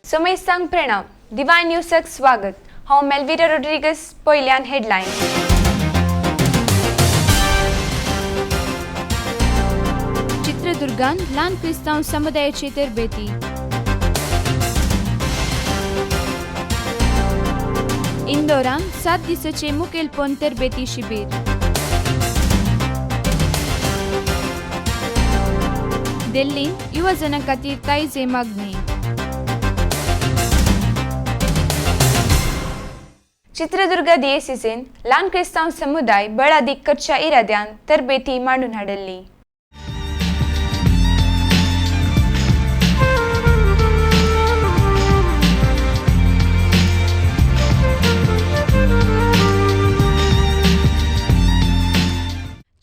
सोमेस्तांक प्रणाम. दिवाय न्यूसाक स्वागत. हांव मेल्विरा रोड्रिगस. पयल्यान हेडलायन. चित्रदुर्गान ल्हान क्रिस्तांव समुदायाची तरबेती. इंदोरान 7 दिसाचे मुखेलपण तरबेती शिबीर. दिल्लींत युवजनां खातीर तायजे मागणी. चित्रदुर्ग दियेसीसेन ल्हान क्रिस्तांव समुदाय बळादीक करच्या इराद्यान तरबेती मांडून हाडल्ली.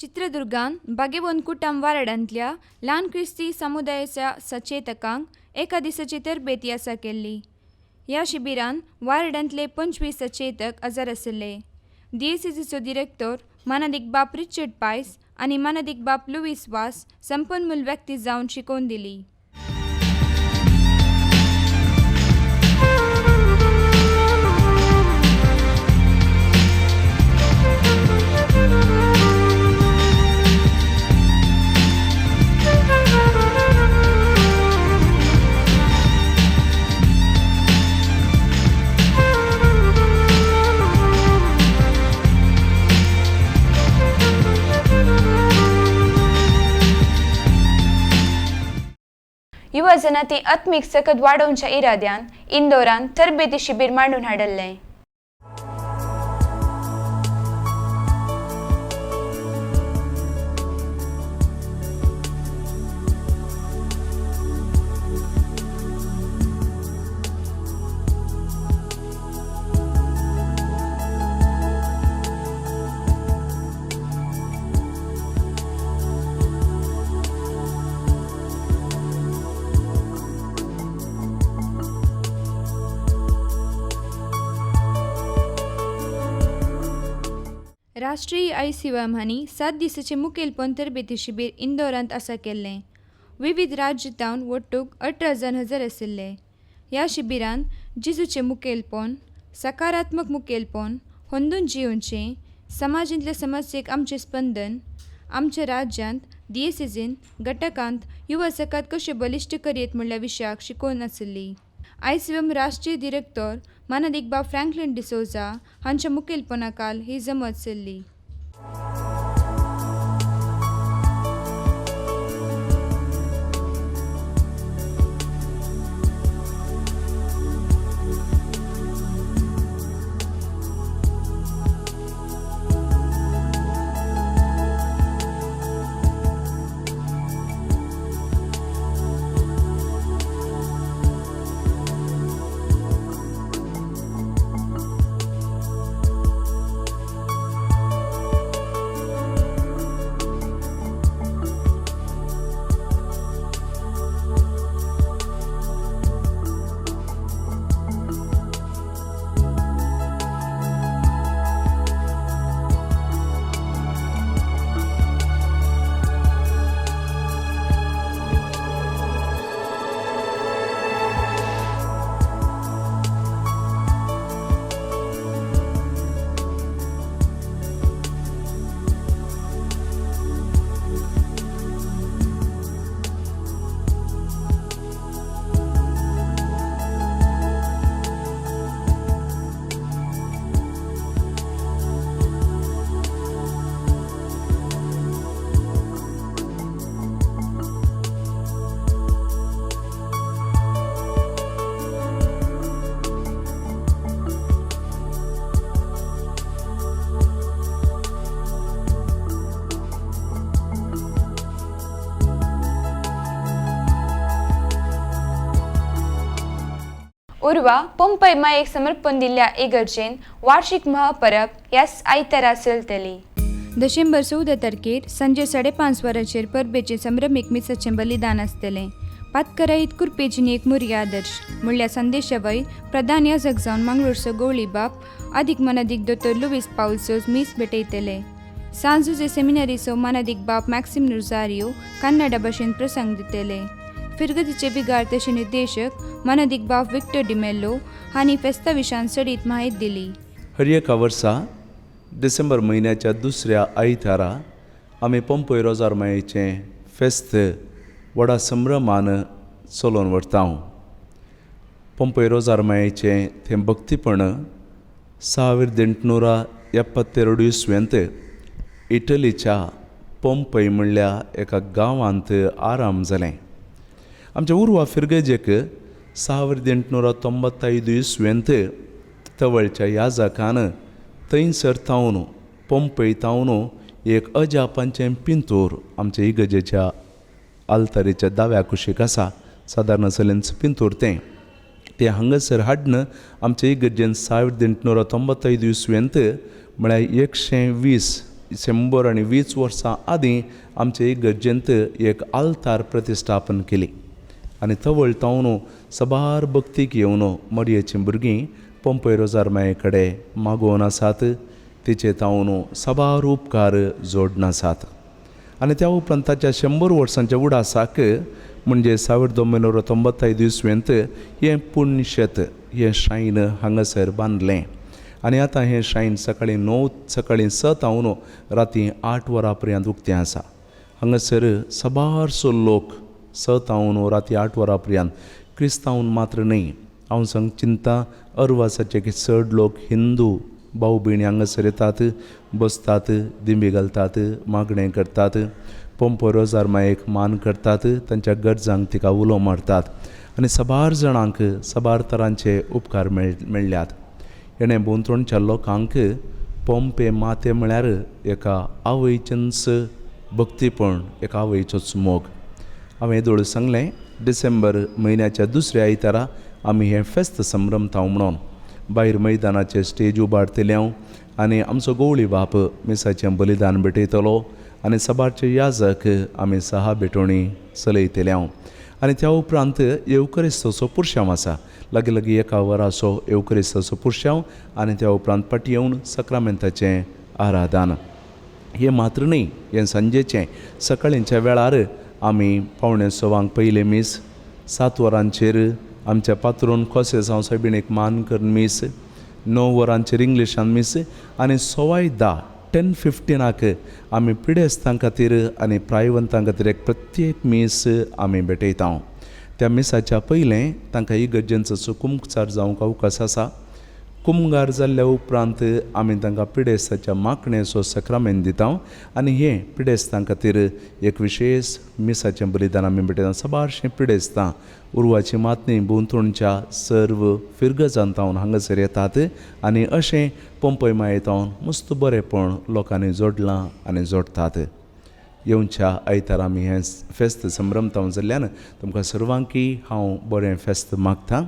चित्रदुर्गान बागेवन कुटम वाराडांतल्या ल्हान क्रिस्ती समुदायाच्या सचेतकांक एका दिसाची तरबेती आसा केल्ली. ह्या शिबिरान वार्डांतले 25 सचेतक हजर आशिल्ले. डीएसीसीचो डिरेक्टर मानादीक बाप रिचर्ड पायस आनी मानादीक बाप लुईस वास संपन्मूल व्यक्ती जावन शिकोवन दिली. युवजनाती आत्मीक सकत वाडोवच्या इराद्यान इंदोरान तरबेती शिबीर मांडून हाडल्लें. राष्ट्रीय आयसीएम हांणी 7 दिसाचे मुखेलपण तरबेती शिबीर इंदोरांत आसा केल्लें. विविध राज्यांतावन वट्टूक 18 जाण हजर आशिल्ले. ह्या शिबिरांत जेजूचें मुखेलपण, सकारात्मक मुखेलपण, होंदून जियोवचें, समाजांतल्या समस्येक आमचें स्पंदन, आमच्या राज्यांत दियेसीजीन घटकांत युवा सकात कशें बलिश्ट करयेत म्हणल्या विशयाक शिकोवन आशिल्ली. आयसीएम राष्ट्रीय डिरेक्टर मानादीक बाब फ्रँकलीन डिसोजा हांच्या मुखेलपणाखाल ही जमत चल्ली. उर्वा पंपय मायेक समर्पण दिल्ल्या इगर्जेन वार्षिक महापरब ह्याच आयतारा चलतली. डिसेंबर 14 तारखेर सांजे 5:30 वरांचेर परबेचें संभ्रमीक मिसाचें बलिदान आसतलें. पातकराईत कुरपेजीनी एक मुरया आदर्श म्हणल्यार संदेशावय प्रधान याजक जावन मंगळूरचो गवळी बाप आदीक मनादीक दोतोर लुवीस पावलसोज मीस भेटयतले. सांजुजे सेमिनारीचो मानादीक बाप मॅक्सिम रोजारियो कन्नडा भाशेन प्रसंग दितले. फिरगतीचे विगार तशें निर्देशक मानादीक बाप विक्टर डिमेल्लो हांणी फेस्ता विशान चडीत म्हायती दिली. हर एका वर्सा डिसेंबर म्हयन्याच्या दुसऱ्या आयतारा आमी पंपय रोजार मायेचें फेस्त व्हडा संभ्रमान चलोवन व्हरता. पंपय रोजार मायेचें तें भक्तीपण 1872 इसवेंत इटलीच्या पंपय म्हणल्या एका गांवांत आराम जालें. आमच्या उर्वा फिरगजेक 1895 इसवेंत तवळच्या याजकान थंयसर तावन पंपय तावन एक अजापांचें पिंतूर आमच्या इगर्जेच्या आल्तारीच्या दाव्या कुशीक आसा, सादारण सलेंच पिंतूर तें तें हांगासर हाडून आमच्या इगर्जेन 1895 इसवेंत म्हळ्यार 120 120 वर्सां आदीं आमच्या इगर्जेंत एक आल्तार प्रतिश्ठापन केली आनी तवळ तावन सबार भक्तीक येवन मरयेचीं भुरगीं पंपय रोजार माये कडेन मागोवन आसात, तिचे तावन साबार उपकार जोडून आसात. आनी त्या उपरांत ताच्या 100 वर्सांच्या उडासाक म्हणजे 1995 इसवेंत हें पुण्यशेत हें श्रायन हांगासर बांदलें आनी आतां हें श्रायन सकाळीं 9 सकाळीं 6 तावन राती 8 वरां पर्यंत उक्तें आसा. हांगासर साबारसो लोक 6 तावन राती 8 वरां पर्यंत क्रिस्तांव मात्र न्हय, हांव सांग चिंता अर्वासाचे की चड लोक हिंदू भाव भयणी हांगासर येतात, बसतात, दिंबी घालतात, मागणें करतात, पंपय रोजार मायेक मान करतात, तांच्या गरजांक तिका उलो मारतात आनी साबार जाणांक साबार तरांचे उपकार मेळ्ळ्यात. हेणें भोंवतणच्या लोकांक पंपे माते म्हळ्यार एका आवयचेंच भक्तीपण, एका आवयचोच मोग. हांवें येदोळ सांगलें डिसेंबर म्हयन्याच्या दुसऱ्या आयतारा आमी हें फेस्त संभ्रमता म्हणून भायर मैदानाचेर स्टेज उबारतले हांव आनी आमचो गवळी बाप मिसाचें बलिदान भेटयतलो आनी सबारचे याजक आमी सहा भेटवणी चलयतले हांव. आनी त्या उपरांत येवकरिस्ताचो पुरशांव आसा, लागीं लागीं 1 वराचो येवकरिस्ताचो पुरशांव आनी त्या उपरांत फाटीं येवन सक्रामेंताचें आराधन. हें मात्र न्हय, हें सांजेचें सकाळींच्या वेळार आमी 5:45 पयलें मीस, 7 वरांचेर आमच्या पात्रोन खोसे साव सायबिणीक मान करून मीस, 9 वरांचेर इंग्लिशान मीस आनी 10:15 10:15 आमी पिडेस्तां खातीर आनी प्रायवंतां खातीर एक प्रत्येक मीस आमी भेटयता. त्या मिसाच्या पयलें तांकां इगर्जेंचो कुमसार जावंक अवकाश आसा. कुमगार जाल्ल्या उपरांत आमी तांकां पिडेस्ताच्या मागणेचो सक्रामेंत दिता आनी हें पिडेस्तां खातीर एक विशेश मिसाचें बलिदान आमी भेटयता. साबारशीं पिडेस्तां उर्वाची मातणी भोंवतणच्या सर्व फिरगजान तावन हांगासर येतात आनी अशें पंपय माये तावन मस्त बरेंपण लोकांनी जोडलां आनी जोडटात. येवच्या आयतारा आमी हें फेस्त संभ्रमता जाल्ल्यान तुमकां सर्वांकी हांव बरें फेस्त मागता.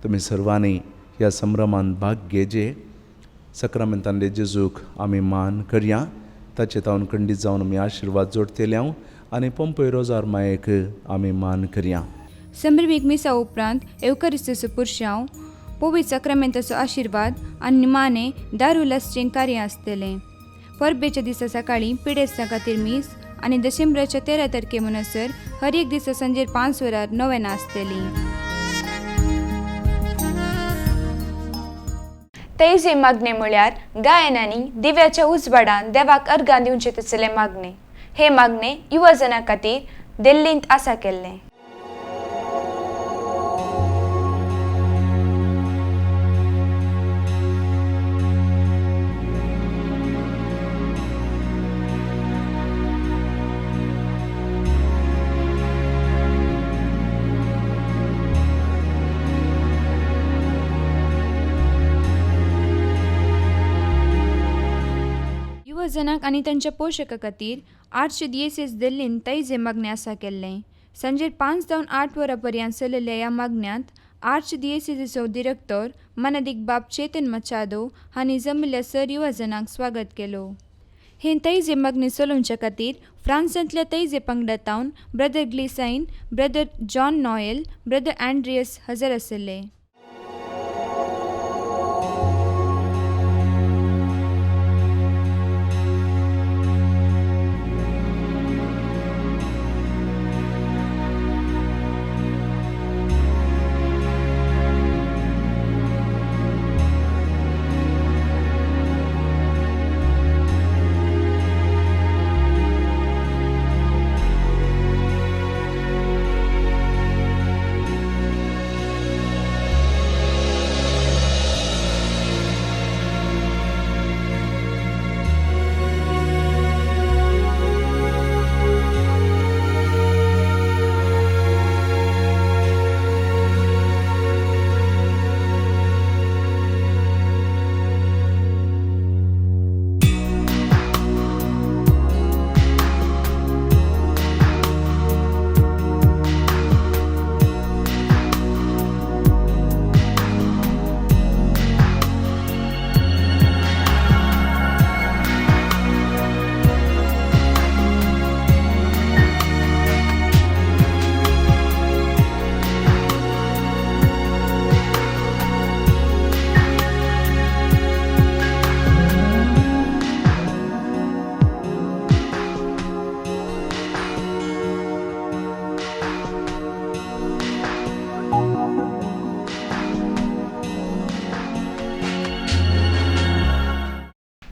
तुमी सर्वांनी ह्या संभ्रमान भाग घेजे. सक्रामेंतांतले जेजूक आमी मान करया, ताचे तावन खंडीत जावन आमी आशिर्वाद जोडटले हांव आनी पंपय रोजार मायेक आमी मान करया. संभ्रमीक मिसा उपरांत येवकरिस्ताचो पुरशांव, पवित्र सक्रामेंताचो आशिर्वाद आनी निमाणें दारू लसचें कार्य आसतलें. परबेच्या दिसा सकाळीं पिडेस्तां खातीर मीस आनी डिसेंबराच्या 13 तारखे म्हणसर हर एक दिसा सांजेर 5 वरार नोवेनां आसतलीं. तैजे मागणे म्हळ्यार गायनांनी दिव्याच्या उजवाडान देवाक अर्गां दिवचें तसलें मागणें. हे मागणें युवजना खातीर दिल्लींत आसा केल्लें. युवजनांक आनी तांच्या पोशका खातीर आर्चदियेसीस दिल्लीन तैजे मागणें आसा केल्लें. सांजेर 5 जावन 8 वरां पर्यंत चलयल्ल्या ह्या मागण्यांत आर्च दियेसेजीचो दिरेक्tor मानादीक बाब चेतन मचादो हांणी जमिल्ल्या सर युवजनांक स्वागत केलो. हे तैजे मागणी चलोवच्या खातीर फ्रांसांतल्या तैजे पंगडातावन brother Gleeson, brother John Noel, brother Andreas हजर आशिल्ले.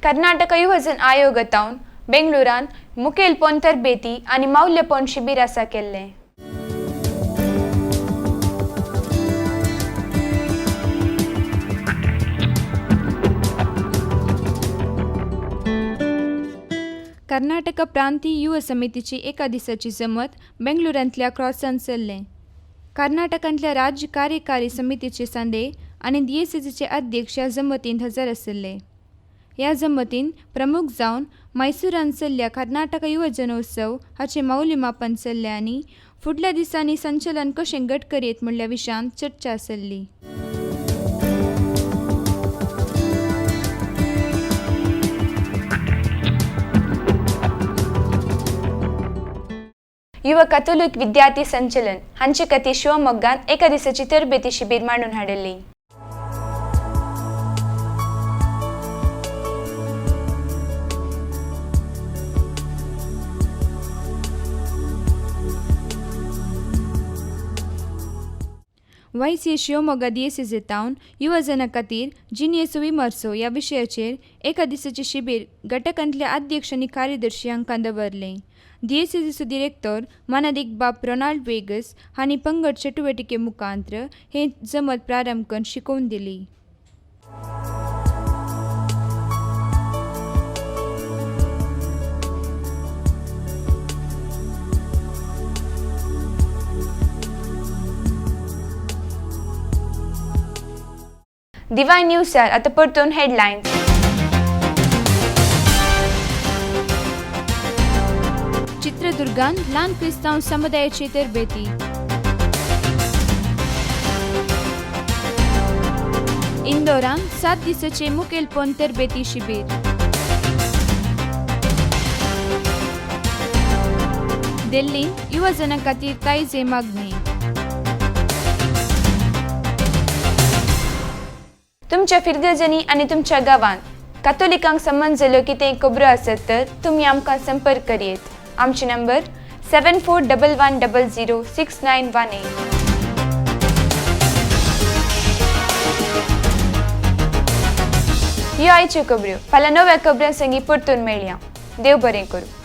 कर्नाटक युवजन आयोगातावन बेंगळुरान मुखेलपण तरबेती आनी मावल्यपण शिबीर आसा केल्लें. कर्नाटक प्रांतीय युव समितीची एका दिसाची जमत बेंगळुरांतल्या क्रॉसान चल्लें. कर्नाटकांतल्या राज्य कार्यकारी समितीचे सांदे आनी डीएसीसीचे अध्यक्ष ह्या जमतींत हजर आशिल्ले. ह्या जमतीन प्रमुख जावन मैसुरान चल्ल्या कर्नाटक युवजनोत्सव हाचें मौल्यमापन चल्लें आनी फुडल्या दिसांनी संचलन कशें घट करयत म्हणल्या विशयांत चर्चा आसली. युव कथोलिक विद्यार्थी संचलन हांचे खातीर शिवमोग्गान एका दिसाची तरबेती शिबीर मांडून हाडिल्ली. वायसी शिवमोगा दियेसेजेतावन युवजना खातीर जिणेचो विमर्सो ह्या विशयाचेर एका दिसाचें शिबीर घटकांतल्या अध्यक्ष आनी कार्यदर्शी हांकां दवरलें. दियेसेजीचो दिरेक्tor मानादीक बाब रोनाल्ड वेगस हांणी पंगड चटुवटिके मुखांत्र हे जमत प्रारंभ करून शिकोवन दिली. दिवाय न्यूजार आता परतून हेडलायन्स. चित्रदुर्गान ल्हान क्रिस्तांव समुदायाची तरबेती. इंदोरान 7 दिसाचे मुखेलपण तरबेती शिबीर. दिल्लींत युवजनां खातीर तायजे मागणी. तुमच्या फिर्गजनी आनी तुमच्या गांवांत कातोलिकांक संबंद जाल्यो कितें खबरो आसत तर तुमी आमकां संपर्क करयेत. आमचे नंबर 7411 00 6918. ह्यो आयच्यो खबऱ्यो. फाल्यां नव्या खबऱ्यां संगी परतून मेळया. देव बरें करूं.